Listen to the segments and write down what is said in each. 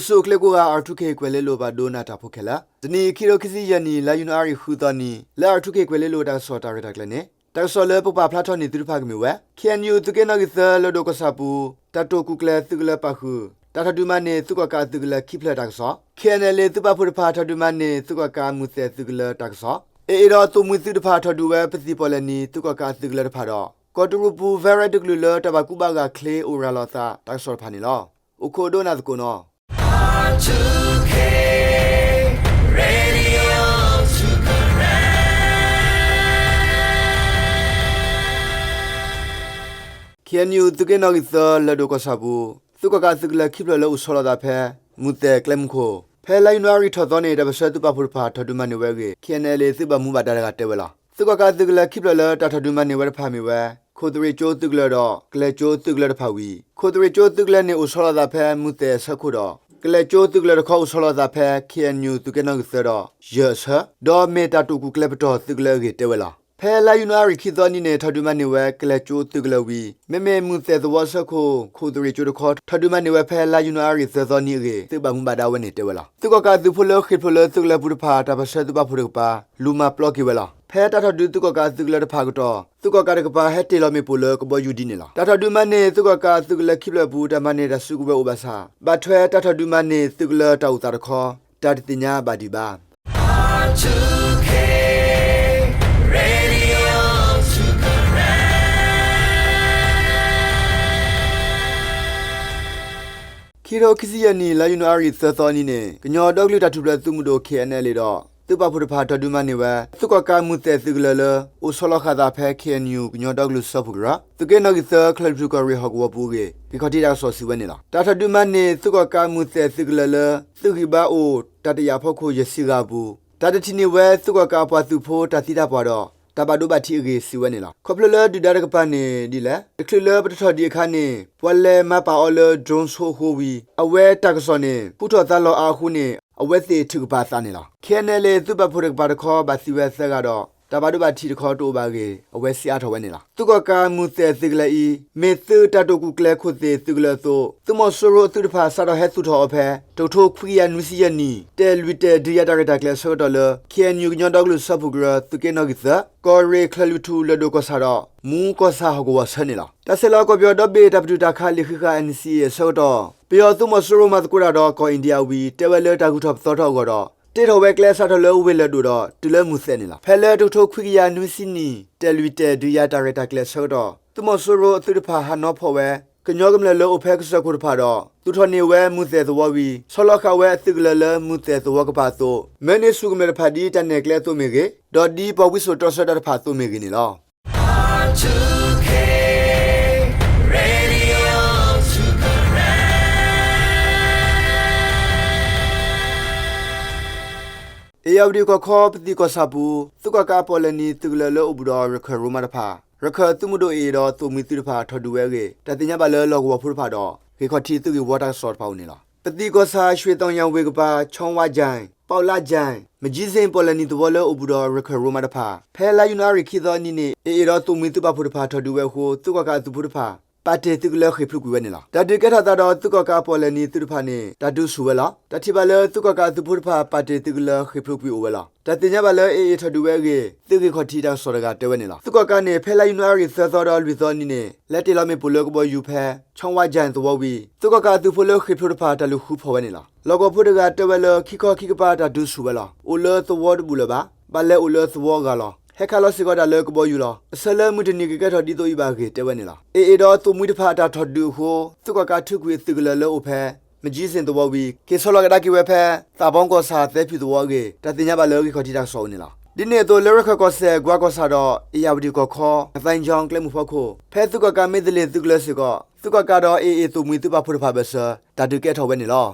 ပစူၢ်အိၣ်ချ့ကိးဂၤ R two K ကွဲၤလ့လိၤဘၣ်ဒိနၤတၢ်ဖိခဲလၢာ်, တနံၤအံၤ ခံကထိခံဆံယဲၢ်နံၣ် လါယနူၤအါရံၤဃုသီနံၤ လၢ R two K ကွဲၤလ့လိၤတၢ်ကစီၣ်တၢ်ရဲၣ်တၢ်ကျဲၤန့ၣ် တၢ်ကစီၣ်လၢပကပာ်ဖျါထီၣ်န့ၢ်သုတဖၣ်ကမ့ၢ်ဝဲ ခ့ၣ်အဲၣ်ယူၣ် သုးက့နီၣ်ဂံၢ်သၢ လၢၢ်ဒိၣ်ကီၢ်ဆၣ်ပူၤ တၢ်တိာ်ကူၣ်ကျဲၤသုးကလၢၤပာ်ဃုာ် တၢ်ထီၣ်ဒုးမၤန့ၢ်သုးကီၣ်ကးအသုးကလၢၤခံဖျၢၣ်တၢ်ကစီၣ်, ခ့ၣ်အဲၣ်အဲၣ်လ့ သုးပာ်ဖှိၣ်တဖၣ်ထီၣ်ဒုးမၤန့ၢ် သုးကီၣ်ကးမုၢ်သဲၣ်သုးကလၢၤတၢ်ကစီၣ်, အ့ၣ်အ့ၣ်ဒီးသိၣ်မှံသုးတဖၣ်ထီၣ်ဒုးဝဲပသံၣ်ပီၣ်လဲၣ်နံၤ သုးကီၣ်ကးအသုးကလၢၤတဖၣ်ဒီး ကီၢ်တရူးပူၤ Virat တကလုာ်လၢတၢ်ဘၣ်ကူဘၣ်ဂာ်ချ့အိၣ်ရၤလီၤအသးတၢ်ကစီၣ်တဖၣ်န့ၣ်လီၤ. အိၣ်ခိးဒိကနၣ်သကိးနီၤ. K N U သုးက့နီၣ်ဂံၢ်သၢ လၢၢ်ဒိၣ်ကီၢ်ဆၣ်ပူၤ သုးကီၣ်ကးအသုးကလၢၤခံဖျၢၣ်လၢအိၣ်ဆီလီၤသးဖဲ မုၢ်သဲၣ်ကျဲမုၢ်ခိၣ် ဖဲလါယနူၤအါရံၤထီၣ်သီန့ၣ် တၢ်ပၢၢ်ဆၢသုးပာ်ဖှိၣ်တဖၣ်ထီၣ်ဒုးမၤန့ၢ်ဝဲအဂ့ၢ် K N L A သုးဘၣ်မူဘၣ်ဒါတဂၤတဲဝဲလီၤ. သုးကီၣ်ကးအသုးကလၢၤခံဖျၢၣ်လၢတၢ်ထီၣ်ဒုးမၤန့ၢ်ဝဲတဖၣ်မ့ၢ်ဝဲ ခိၣ်သရ့ၣ်ကၠိသုးကလၢၤဒီး ကလဲၤကၠိသုးကလၢၤတဖၣ်ဝံၤ ခိၣ်သရ့ၣ်ကၠိသုးကလၢၤန့ၣ် အိၣ်ဆီလီၤသးဖဲမုၢ်သဲၣ်အဆၢခိၣ်ဒီး ကလဲၤကၠိသုးကလၢၤတခီအိၣ်ဆီလီၤသးဖဲ K N U သုးက့နီၣ်ဂံၢ်သၢဒီး ယဲၢ်အဆၢ ဒီးမ့ၢ်တၢ်တိာ်ကူၣ်ကျဲၤပတီၢ်သုးကလၢၤအဂ့ၢ်တဲဝဲလီၤ. ဖဲလါယနူၤအါရံၤခံသီနံၤန့ၣ် ထီၣ်ဒုးမၤန့ၢ်ဝဲ ကလဲၤကၠိသုးကလၢၤဝံၤ မ့မ့ၢ်မုၢ်သဲၣ်သဝီအဆၢခိၣ် ခိၣ်သရ့ၣ်ကၠိတခီ ထီၣ်ဒုးမၤန့ၢ်ဝဲဖဲလါယနူၤအါရံၤသၢသီနံၤအဂ့ၢ် သုးဘၣ်မူဘၣ်ဒါဝဲန့ၣ်တဲဝဲလီၤ. သုးကီၣ်ကးအသုးဖိလၢဃ့ၢ်ဖျိးလၢသုးကလၢၤပူၤတဖၣ် တၢ်ပၢၢ်ဆၢသုးပာ်ဖှိၣ်တကပၤ လူၤမၤပျီက့ၤဝဲလီၤ. ဖဲတၢ်ထီၣ်ဒုးသုးကီၣ်ကးအသုးကလၢၤတဖၣ်အကတီၢ် သုးကီၣ်ကးတကပၤဟဲတ့ၢ်လီၤမ့ၣ်ပိၢ်လၢကဘီယူၤဒ်န့ၣ်လီၤ. တၢ်ထီၣ်ဒုးမၤန့ၢ်သုးကီၣ်ကးအသုးကလၢၤခံဖျၢၣ်အပူၤ တၢ်မၤန့ၢ်တၢ်စုကဝဲၤအိၣ်ဘၣ်ဆၣ် ဘၣ်ထွဲတၢ်ထီၣ်ဒုးမၤန့ၢ်သုးကလၢၤတၢ်အိၣ်သးတခီ တၢ်တသ့ၣ်ညါဘၣ်ဒံးဘၣ်. ခံကထိခံဆံယဲၢ်နံၣ် လါယနူၤအါရံၤသၢသီနံၤန့ၣ် ကညီဒီကလုာ်တၢ်ထူၣ်ဖျဲးသုးမုၢ်ဒိၣ် K N L A ဒီး သုးပာ်ဖှိၣ်တဖၣ် ထီၣ်ဒုးမၤန့ၢ်ဝဲ သုးကီၣ်ကးမုၢ်သဲၣ်သုးကလၢၤလၢ အိၣ်ဆီလီၤဃာ်သးဖဲ K N U ကညီဒီကလုာ်စၢဖှိၣ်ကရၢ သုးက့နီၣ်ဂံၢ်သၢ ချၢၣ်လွံၢ်ထူၣ်ကီၢ်ရ့ၣ်ဟီၣ်ကဝီၤပူၤအဂ့ၢ် ဂံၢ်ခီၣ်ထံးတၢ်ကစီၣ်စံးဝဲန့ၣ်လီၤ. တၢ်ထီၣ်ဒုးမၤန့ၢ် သုးကီၣ်ကးမုၢ်သဲၣ်သုးကလၢၤလၢ သုးဂံၢ်ဘါအိၣ် တၢ်တယာ်ဖီခိၣ်ယဲၢ်ဆံဂၤအပူၤ တၢ်တထံၣ်န့ၢ်ဝဲ သုးကီၣ်ကးအပှၤသုးဖိတၢ်သံတၢ်ပှၢ်ဒီး တၢ်ဘၣ်ဒိဘၣ်ထံးအဂ့ၢ် စံးဝဲန့ၣ်လီၤ. ခီဖျိလၢဒုၣ်ဒါတကပၤန့ၣ် ဒ်လဲၣ်, တချုးလၢပတထီၣ်ဒံးအခါန့ၣ် ပှၤလဲၤမၤပာ်အီၤလၢ drone ဆိအဃိဝံၤ အဝဲတၢ်ကစီၣ်န့ၣ် ဟူထီၣ်သါလီၤအါအဃိန့ၣ် အဝဲသ့ၣ်ထုးကပၤအသးန့ၣ်လီၤ. K N L A သုးပာ်ဖှိၣ်တကပၤတခီ ဘၣ်သံဝဲသၢဂၤဒီး တၢ်ဘၣ်ဒိဘၣ်ထံးတခီတအိၣ်ဘၣ်အဂ့ၢ် အဝဲစံးအါထီၣ်ဝဲန့ၣ်လီၤ. သုးကီၣ်ကးမုၢ်သဲၣ်သုးကလၢၤအံၤ မ့ၢ်သုးတၢ်တိာ်ကူၣ်ကျဲၤခိၣ်သ့ၣ်သုးကလၢၤအသိး သုးမီၤစိရိၤအသုးတဖၣ် စးထီၣ်ဟဲသူၣ်ထီၣ်အီၤဖဲ တကထိခွံကယၤနွံဆံယဲၢ်နံၣ် တဲာ်လွံၢ်တဲာ်ဒုးယၤတၢ်ရဲၣ်တၢ်ကျဲၤအဆၢကတီၢ်လၢ K N U ကညီဒီကလုာ်စၢဖှိၣ်ကရၢ သုးက့နီၣ်ဂံၢ်သၢ ကီၢ်ရ့ၣ်ချၢၣ်လွံၢ်ထူၣ် လၢၢ်ဒိၣ်ကီၢ်ဆၣ်ဒီး မူကီၢ်ဆၣ်ဟီၣ်ကဝီၤဆၢန့ၣ်လီၤ. တၢ်ဆဲးလီၤကီၢ်ပယီၤဒီဘ့ၣ်တၢ်ပတုာ်တၢ်ခးလံာ်ဃံးဃာ် N C A အဆၢကတီၢ် ပယီၤသုးမီၤစိရိၤမၤသကိးတၢ်ဒီးကီၢ်အ့ၣ်ဒံယါဝံၤ တဲဝဲလၢတၢ်ဂုၤထီၣ်ပသီထီၣ်အဂီၢ်ဒီး တ့ထီၣ်ဝဲကျဲအစးထီၣ်လၢဝ့ၢ်လၢၢ်ဒိၣ်ဒီး တုၤလၢမုၢ်သဲၣ်န့ၣ်လီၤ. ဖဲလၢတကထိခွံကယၤနွံဆံနံၣ် တဲာ်လွံၢ်တဲာ်ဒုးယၤတၢ်ရဲၣ်တၢ်ကျဲၤအဆၢကတီၢ် သုးမီၤစိရိၤအသုးတဖၣ်ဟးနီၤဖီၣ်ဝဲ ကညီကမျၢၢ်လၢအိၣ်ဖဲကစၢၢ်ခိၣ်တဖၣ်ဒီး သူၣ်ထီၣ်န့ၢ်ဝဲမုၢ်သဲၣ်သဝီဝံၤ ဆီလီၤဃာ်ဝဲအသုးကလၢၤလၢမုၢ်သဲၣ်သဝီကပၤအသိး မၢန့ၢ်ဆူၣ်ကမျၢၢ်တဖၣ်ဒ်တၢ်နဲၣ်ကျဲအသိးမ့ၢ်ဂ့ၤ, ဒီးဒ်ပှၤဝံစိာ်တီဆှၢတၢ်တဖၣ်အသိးမ့ၢ်ဂ့ၤန့ၣ်လီၤ. ဧရာဝတီကီၢ်ခီ ပသံၣ်ကီၢ်ဆၣ်ပူၤ သုးကီၣ်ကးပီၣ်လဲၣ်နံၤသုးကလၢၤလၢအိၣ်ဘူးဒီးရခၢၣ်ရိမါတဖၣ် ရခၢၣ်သုးမုၢ်ဒိၣ်အ့ၣ်အ့ၣ်ဒီးသိၣ်မှံသုးတဖၣ်ထီၣ်ဒုးဝဲအဂ့ၢ် တၢ်သ့ၣ်ညါဘၣ်လၢလီၢ်ကဝီၤဖိတဖၣ်ဒီး ဂ့ၢ်ခီၣ်ထံးသုးဂ့ၢ်ဝီတၢ်ကစီၣ်တဖၣ်အအိၣ်န့ၣ်လီၤ. ပသံၣ်ကီၢ်ဆၣ် ရွှေသောင်ယံၤဝ့ၢ်ကပၤ ချောင်းဝါချိုင် ပေါက်လပ်ချိုင် မကျီးစိန် ပီၣ်လဲၣ်နံၤသဝီလၢအိၣ်ဘူးဒီးရခၢၣ်ရိမါတဖၣ် ဖဲလါယနူၤအါရံၤခံသီနံၤန့ၣ် အ့ၣ်အ့ၣ်ဒီးသိၣ်မှံသုးပာ်ဖှိၣ်တဖၣ်ထီၣ်ဒုးဝဲအဃိ သုးကီၣ်ကးအသုးဖိတဖၣ် ပာ်တ့ၢ်သုးကလၢၤဃ့ၢ်ဖျိးကွံာ်ဝဲန့ၣ်လီၤ. တၢ်ဒုးကဲထီၣ်သးဒီးသုးကီၣ်ကးပီၣ်လဲၣ်နံၤသုးတဖၣ်န့ၣ် တၢ်ဒုးဆူၣ်ဝဲလီၤ. တၢ်ထံၣ်ဘၣ်လၢသုးကီၣ်ကးအသုးဖိတဖၣ် ပာ်တ့ၢ်သုးကလၢၤဃ့ၢ်ဖျိးကွံာ်အိၣ်ဝဲလီၤ. တၢ်သ့ၣ်ညါဘၣ်လၢ အ့ၣ်အ့ၣ်ထီၣ်ဒုးဝဲအဂ့ၢ် သုးဂ့ၢ်ခီၣ်ထံးတၢ်ကစီၣ်တဂၤတဲဝဲန့ၣ်လီၤ. သုးကီၣ်ကးန့ၣ် ဖဲလါယနူၤအါရံၤသၢသီဒီးလွံၢ်သီနံၤန့ၣ် လဲၤတ့ၢ်လီၤမ့ၣ်ပိၢ်လၢကဘီယူၤဖဲ ချောင်းဝါချိုင်သဝီဝံၤ သုးကီၣ်ကးအသုးဖိလၢဃ့ၢ်ဖျိးတဖၣ် တၢ်လူၤဃုဖီၣ်ဝဲန့ၣ်လီၤ. လီၢ်ကဝီၤဖိတဂၤတဲဝဲလၢ ခံခီခံကပၤတၢ်ဒုးဆူၣ်ဝဲလီၤ. အိၣ်လၢသဝီတဘူၣ်လၢၤဘၣ်. ဘၣ်လဲၤအိၣ်လၢသဝီအဂၤလီၤ. ဟဲခးလီၤစ့ၢ်ကီးတၢ်လၢကဘီယူၤလီၤ. အဆၢလၢမုၢ်တနံၤကကဲထီၣ်ဒ်သိးအံၤဘၣ်အဂ့ၢ်တဲဝဲန့ၣ်လီၤ. အ့ၣ်အ့ၣ်ဒီးသိၣ်မှံတဖၣ်အတၢ်ထီၣ်ဒုးအဃိ သုးကီၣ်ကးထုးကွံာ်အသုးကလၢၤလၢအိၣ်ဖဲ မကျီးစိန်သဝီဝံၤ က့ၤဆီလီၤကဒါက့ၤဝဲဖဲ သးဘီကီၢ်ဆၣ်သဲဖုၣ်သဝီအဂ့ၢ် တၢ်သ့ၣ်ညါဘၣ်လၢဂ့ၢ်ခီၣ်ထံးတၢ်ကစီၣ်အအိၣ်န့ၣ်လီၤ. ဒ်န့ၣ်အသိးလၢရခၢၣ်ကီၢ်စဲၣ် ကွါကီၢ်ဆၣ်ဒီး အ့ၣ်ယၣ်ဝတံၣ်ကီၢ်ခီ ကသဲကၠီကျဲမုၢ်ဖီခိၣ် ဖဲသုးကီၣ်ကးမ့ၢ်သလ့ၣ်သုးကလၢၤစ့ၢ်ကီး သုးကီၣ်ကးဒီးအ့ၣ်အ့ၣ်သိၣ်မှံသုးပာ်ဖှိၣ်တဖၣ်ဘၢၣ်စၢၤ တၢ်ဒုးကဲထီၣ်ဝဲန့ၣ်လီၤ.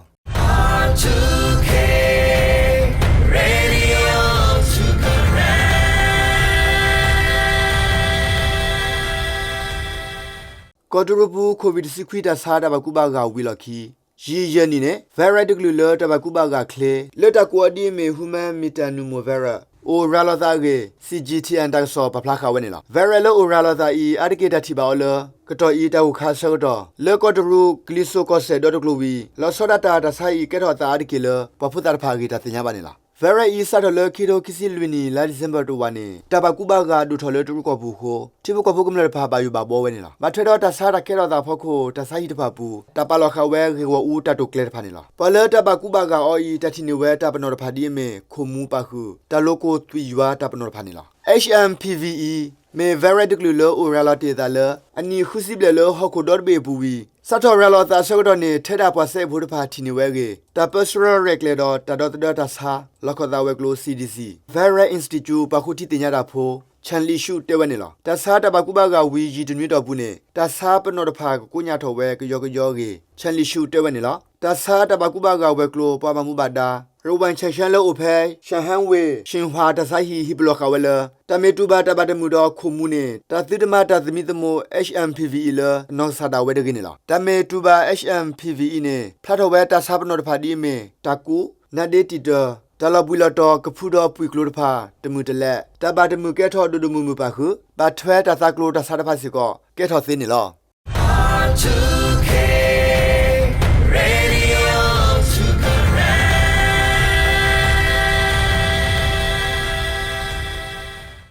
ကီၢ်တရူးပူၤ COVID တဆံခွံတၢ်ဆါတၢ်ဘၣ်ကူဘၣ်ဂာ်ဝံၤလီၢ်ခံ ယံာ်ယဲၢ်နံၣ်န့ၣ် virus တကလုာ်လၢတၢ်ဘၣ်ကူဘၣ်ဂာ်ချ့ လၢတၢ်ကိးအီၤဒ်အမ့ၢ် human metapneumovirus အိၣ်ရၤလီၤသးအဂ့ၢ် CGTN တၢ်ကစီၣ်ပာ်ဖျါဃာ်ဝဲန့ၣ်လီၤ. Variant လၢအိၣ်ရၤလီၤသးအံၤ အါတက့ၢ်တၢ်ထံၣ်ဘၣ်အီၤလၢ ကတီၢ်အံၤတၢ်အိၣ်ခးအဆၢကတီၢ် လၢကီၢ်တရူး ကလံၤစိးကီၢ်စဲၣ်ဒီတကျိၤဝံၤ လီၤဆီဒၣ်တၢ် တၢ်ဆါအံၤကဲထီၣ်အသးအါတက့ၢ်လၢ ပှၤဖိသၣ်တဖၣ်အဂ့ၢ် တၢ်သ့ၣ်ညါဘၣ်န့ၣ်လီၤ. Variant အံၤ စးထီၣ်လၢခံကထိခံဆံလွံၢ်နံၣ် လါဒံၣ်စ့ဘၢၣ်တဝာ်န့ၣ် တၢ်ဘၣ်ကူဘၣ်ဂာ်ဒိၣ်ထီၣ်လၢတရူးကီၢ်ပူၤအဃိ ထံဖိကီၢ်ဖိကမျၢၢ်တဖၣ် ဘၣ်ယိၣ်ဘၣ်ဘှီဝဲန့ၣ်လီၤ. ဘၣ်ထွဲဒီးတၢ်ဆါတၢ်ကဲထီၣ်သးအဖီခိၣ် တၢ်ဆါဟံၣ်တဖၣ်အပူၤ တၢ်ပာ်လီၤဃာ်ဝဲ ဂ့ၢ်ဂီၢ်အူတၢ်တိာ်ကျဲၤတဖၣ်န့ၣ်လီၤ. ပှၤလၢတၢ်ဘၣ်ကူဘၣ်ဂာ်အီၤအံၤ တၢ်ထံၣ်န့ၢ်ဝဲတၢ်ပနီၣ်တဖၣ်ဒ်အမ့ၢ် ခိၣ်မူပာ်ဃုာ်, တၢ်လိၤကိၢ်သွံၣ်ယွၤတၢ်ပနီၣ်တဖၣ်န့ၣ်လီၤ. HMPV အံၤ မ့ၢ် Variant တကလုာ်လၢအိၣ်ရၤလီၤတ့ၢ်အသးလၢ အနံၣ်ဃုဆံဘျဲၣ်လၢဟီၣ်ခိၣ်ဒီတဘ့ၣ်အပူၤဝံၤ စးထီၣ်ရၤလီၤအသးအဆၢကတီၢ်န့ၣ် ထဲဒၣ်ပှၤစဲအ့ၣ်ဖိတဖၣ်ထံၣ်န့ၢ်ဝဲအဂ့ၢ် တၢ်ပၢဆှၢရဲၣ်ကျဲၤဒီးတၢ်ဒီသဒၢတၢ်ဆါ လီၢ်ခၢၣ်သးဝဲၤကျိၤ CDC Variant Institute ပှၤဃိထံသ့ၣ်ညါတၢ်ဖိ Chen Liqu တဲဝဲန့ၣ်လီၤ. တၢ်ဆါတၢ်ဘၣ်ကူဘၣ်ဂာ်ဝံၤယံာ်တနွံအတီၢ်ပူၤန့ၣ် တၢ်ဆါပနီၣ်တဖၣ်ကကိညၣ်ထီၣ်ဝဲကယီကယီအဂ့ၢ် Chen Liqu တဲဝဲန့ၣ်လီၤ. တၢ်ဆါတၢ်ဘၣ်ကူဘၣ်ဂာ်ဝဲၤကျိၤ ပှၤဘၣ်မူဘၣ်ဒါ ရဝၢၣ်ဆဲၣ်ဆဲလၢအိၣ်ဖဲ Shanghai Wei Xinhua တၢ်ဆါဟံၣ် ဟ့ၣ်ပလီၢ်ဃာ်ဝဲလၢ တၢ်မ့ၢ်တူၢ်ဘၣ်တၢ်ဘၣ်တမုာ်ဒီးခိၣ်မူန့ၣ် တၢ်သုတမၤတၢ်သမံသမိး HMPV အံၤလၢ တနီၢ်ကစၢ်ဒၣ်ဝဲတဂ့ၤန့ၣ်လီၤ. တၢ်မ့ၢ်တူၢ်ဘၣ် HMPV အံၤန့ၣ် ဖျါထီၣ်ဝဲတၢ်ဆါပနီၣ်တဖၣ်ဒ်အမ့ၢ် တၢ်ကူး, နါဒ့တံာ်တၢၢ်, တၢ်လီၤဘှံးလီၤတီၤ ကဖုဒီးပှံာ်ကျိၤတဖၣ် တမုာ်တလဲး, တၢ်ဘၣ်တမုာ်ကဲထီၣ်ဒိၣ်ဒိၣ်မုၢ်မုၢ်ပာ်ဃုာ်, ဘၣ်ထွဲတၢ်သးကျိၤတၢ်ဆါတဖၣ်စ့ၢ်ကီး ကဲထီၣ်သ့န့ၣ်လီၤ.